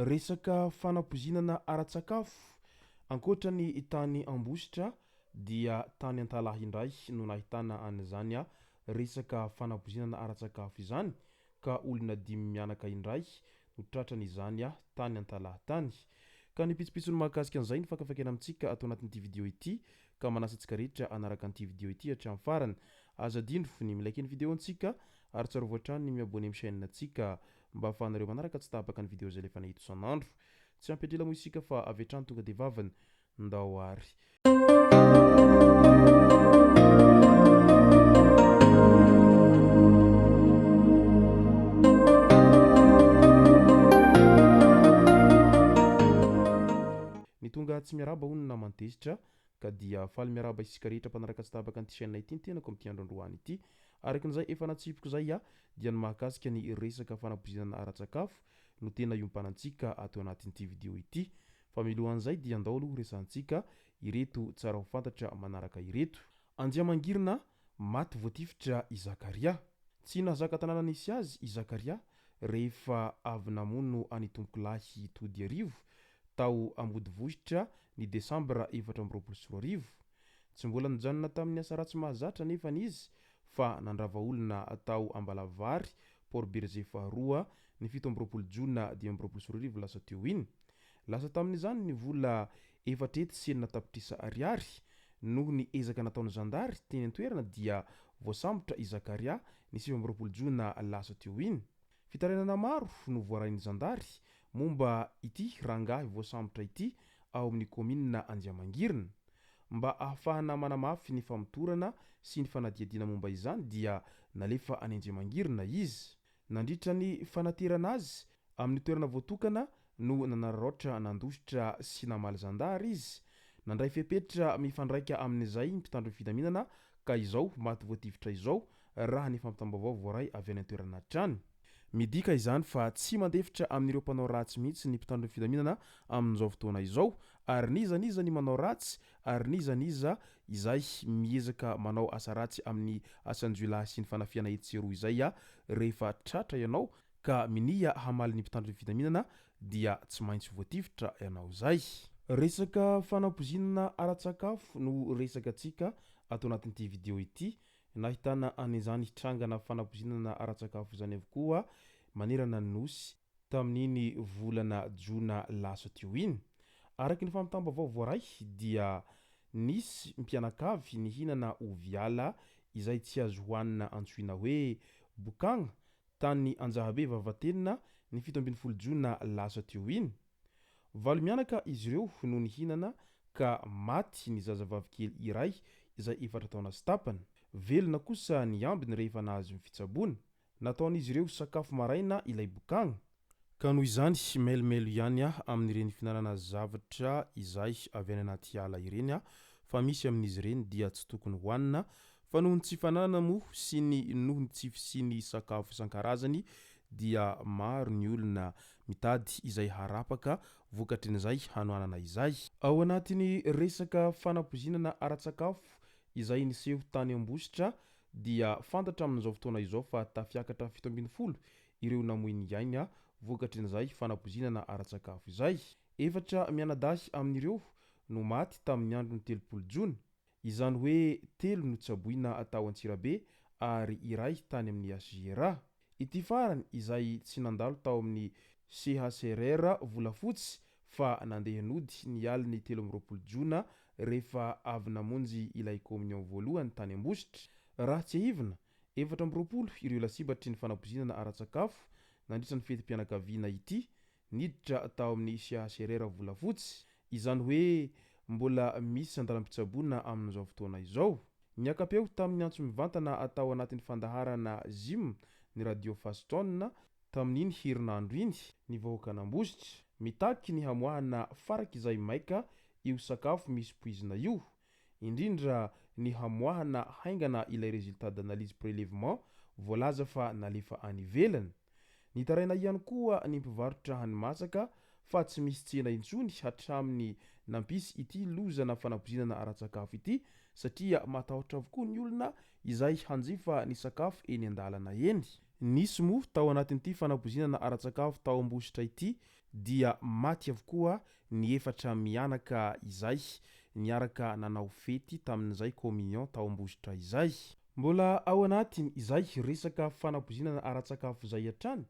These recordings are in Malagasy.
Resaka fanapoizinana ara-tsakafo, ankoatra ny tany Ambositra dia tany Antalaha indray no nahitana an'izany resaka fanapoizinana ara-tsakafo izany ka olona dimy mianaka indray no tratran'izany tany Antalaha tany. Ka ny pitsopitsony mahakasika an'izay no fakafakaina amintsika ato anatin'ity video ity ka manasa antsika rehetra hanaraka an'ity video ity hatramin'ny farany. Aza adino ny mi-like ny video antsika ary tsarovy hatrany ny mi-abonner amin'ny chaîne antsika mba ahafahanareo manaraka tsy tapaka ny video izay alefanay eto isan'andro. Tsy ampy adrela moa isika fa avy hatrany tonga dia vavany. Ndao ary. Ny tonga tsy miarahaba hono naman-tezitra ka dia faly miarahaba isika rehetra mpanaraka tsy tapaka an'ity chaîne ity ny tenako amin'ity andro androany ity. Araka an'izay efa natsipiko izay dia ny mahakasika ny resaka fanapoizinana ara-tsakafo no tena iompanantsika ato anatin'ity video ity. Fa milohan'izay dia andao aloha horesahantsika ireto tsara ho fantatra manaraka ireto. Andriamangirina, maty voatifitra i Zakaria. Tsy nahazaka tanàna nisy azy i Zakaria rehefa avy namono an'Itompokolahy Todiarivo tao Ambodivohitra ny desambra 2024. Tsy mbola nijanona tamin'ny asa ratsy mahazatra anefa izy fa nandrava olona tao Ambalavary, Port Bergé faharoa, ny 27 jona 2025 lasa teo iny. Lasa tamin'izany ny vola 604 tapitrisa ariary. Noho ny ezaka nataon'ny zandary teny an-toerana dia voasambotra i Zakaria ny 29 jona lasa teo iny. Fitarainana maro no voarain'ny zandary momba ity rangahy voasambotra ity ao amin'ny kaominina Anjiamangirina. Mba ahafahana manamafy ny famotorana sy ny fanadihadiana momba izany dia nalefa any Anjiamangirina izy. Nandritra ny fanaterana azy amin'ny toerana voatokana no nanararaotra nandositra sy namaly zandary izy. Nandray fepetra mifandraika amin'izay ny mpitandro ny filaminana ka izao maty voatifitra izao raha ny fampitam-baovao voaray avy any an-toerana hatrany. Midika izany fa tsy mandefitra amin'ireo mpanao ratsy mihitsy ny mpitandro ny filaminana amin'izao fotoana izao ary n'iza n'iza ny manao ratsy ary n'iza n'iza izay miezaka manao asa ratsy amin'ny asan-jiolahy sy ny fanafihana etsy sy eroa izay rehefa tratra ianao ka minia hamaly ny mpitandro ny filaminana dia tsy maintsy voatifitra ianao izay. Resaka fanapoizinana ara-tsakafo no resakantsika ato anatin'ity video ity. Nahitana an'izany trangana fanapoizinana ara-tsakafo izany avokoa manerana ny Nosy tamin'iny volana jona lasa teo iny. Araka ny fampitam-baovao voaray dia nisy mpianakavy nihinana oviala izay tsy azo hohanina antsoina hoe bokagna tany Anjahabe Vavatenina ny 17 jona lasa teo iny. Valo mianaka izy ireo no nihinana ka maty ny zazavavikely iray izay efatra taona sy tapany. Velona kosa ny ambiny rehefa nahazo ny fitsaboana. Nataon'izy ireo sakafo maraina ilay bokagna. Ka noho izany, mailomailo ihany aho amin'ireny fihinanana zavatra izay avy any anaty ala ireny aho fa misy amin'izy ireny dia tsy tokony hohanina fa noho ny tsy fananana moa sy ny noho ny tsy fisian'ny sakafo isan-karazany dia maro ny olona mitady izay harapaka vokatrin'izay hanoanana izay. Ao anatin'ny resaka fanapoizinana ara-tsakafo izay niseho tany Ambositra dia fantatra amin'izao fotoana izao fa tafiakatra 17 ireo namoy ny ainy vokatrin'izay fanapoizinana ara-tsakafo izay. Efatra mianadahy amin'ireo no maty tamin'ny andron'ny 30 jona. Izany hoe telo notsaboina tao Antsirabe ary iray tany amin'ny HJRA. Ity farany izay tsy nandalo tao amin'ny CHRR Volafotsy fa nandeha nody ny alin'ny 23 jona rehefa avy namonjy ilay communion voalohany tany Ambositra. Raha tsiahivina, 24 ireo lasibatry ny fanapoizinana ara-tsakafo nandritra ny fetim-pianakaviana ity niditra tao amin'ny CHRR Volafotsy, izany hoe mbola misy andalam-pitsaboana amin'izao fotoana izao. Niaka-peo tamin'ny antso mivantana tao anatin'ny fandaharana Zim ny Radio Faston tamin'iny herinandro iny ny vahoakan'Ambositra, mitaky ny hamoahana farak'izay maika io sakafo misy poizina io, indrindra ny hamoahana haingana ilay résultat d'analyse prélèvement voalaza fa nalefa any ivelany. Nitaraina ihany koa ny mpivarotra hani-masaka fa tsy misy tsena intsony hatramin'ny nampisy ity lozana fanapoizinana ara-tsakafo ity satria matahotra avokoa ny olona izay hanjifa ny sakafo eny an-dalana eny. Nisy moa tao anatin'ity fanapoizinana ara-tsakafo tao Ambositra ity dia maty avokoa ny efatra mianaka izay niaraka nanao fety tamin'izay communion tao Ambositra izay. Mbola ao anatin izay resaka fanapoizinana ara-tsakafo izay hatrany,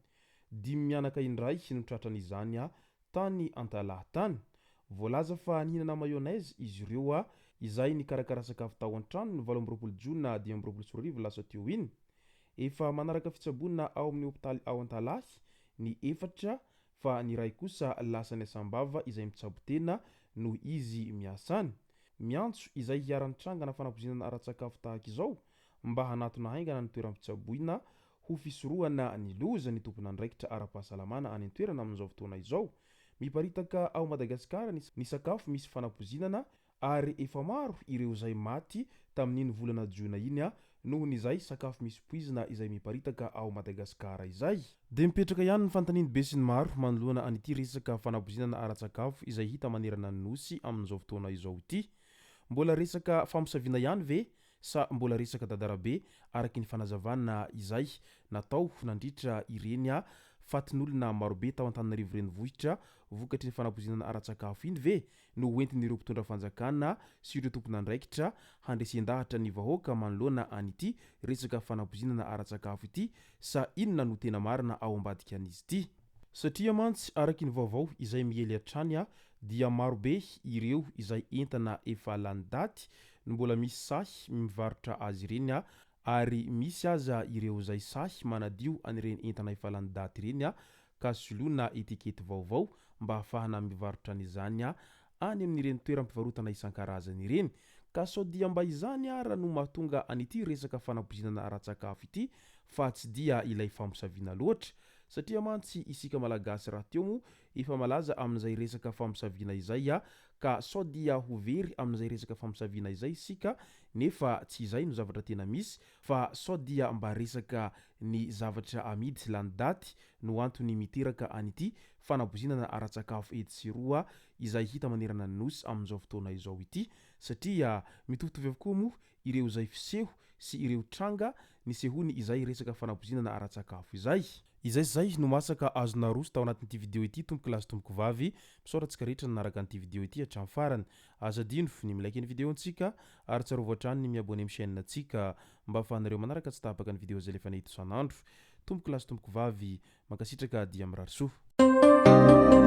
dimy mianaka indray no tratran'izany tany Antalaha tany. Voalaza fa nihinana mayonnaise izy ireo izay nikarakara sakafo tao an-trano ny 28 jona 2025 lasa teo iny. Efa manaraka fitsaboana ao amin'ny hopitaly ao Antalaha ny efatra fa ny iray kosa lasa any Sambava izay mitsabo tena noho izy miasa any. Miantso izay hiharan'ny trangana fanapoizinana ara-tsakafo tahaka izao mba hanatona haingana ny toeram-pitsaboina ho fisorohana ny loza ny tompon'andraikitra ara-pahasalamana any an-toerana amin'izao fotoana izao. Miparitaka ao Madagasikara ny sakafo misy fanapoizinana ary efa maro ireo izay maty tamin'iny volana jona iny noho ny izay sakafo misy poizina izay miparitaka ao Madagasikara izay. Dia mipetraka ihany ny fanontanian'ny besinimaro manoloana an'ity resaka fanapoizinana ara-tsakafo izay hita manerana ny Nosy amin'izao fotoana izao ity. Mbola resaka famosaviana ihany ve sa mbola resaka dadarabe araky ny fanazavana izay natao nandritra ireny fatin'olona marobe tao Antananarivo Renivohitra vokatry ny fanapoizinana ara-tsakafo iny ve no hoentin'ireo mpitondra fanjakana sy ireo tompon'andraikitra handresen-dahatra ny vahoaka manoloana an'ity resaka fanapoizinana ara-tsakafo ity sa inona no tena marina ao ambadikan'izy ity? Satria mantsy araky ny vaovao izay miely hatrany dia marobe ireo izay entana efa lany daty no mbola misy sahy mivarotra azy ireny ary misy aza ireo izay sahy manadio an'ireny entana efa lany daty ireny ka soloina etikety vaovao mba hahafahana mivarotra an'izany any amin'ireny toeram-pivarotana isan-karazany ireny. Ka sao dia mba izany ara no mahatonga an'ity resaka fanapoizinana ara-tsakafo ity fa tsy dia ilay famosaviana loatra. Satria mantsy isika Malagasy rahateo moa efa malaza amin'izay resaka famosaviana izay ka sao dia ho very amin'izay resaka famosaviana izay isika nefa tsy izay no zavatra tena misy fa sao dia mba resaka ny zavatra amidy lany daty no antony miteraka an'ity fanabozinana ara-tsakafo etsy sy eroa izay hita manerana ny Nosy amin'izao fotoana izao ity satria mitovitovy avokoa moa ireo izay fiseho sy ireo tranga nisehoany izay resaka fanapoizinana ara-tsakafo izay. Izay sy izay no masaka azo naroso tao anatin'ity video ity tompoko lahy sy tompoko vavy, misaotra antsika rehetra nanaraka an'ity video ity hatramin'ny farany. Aza adino ny mi-like ny video ntsika ary tsarovy hatrany ny mi-abonner amin'ny chaîne ntsika mba afahanareo manaraka tsy tapaka ny video izay alefanay eto isan'andro. Tompoko lahy sy tompoko vavy, mankasitraka dia mirary soa.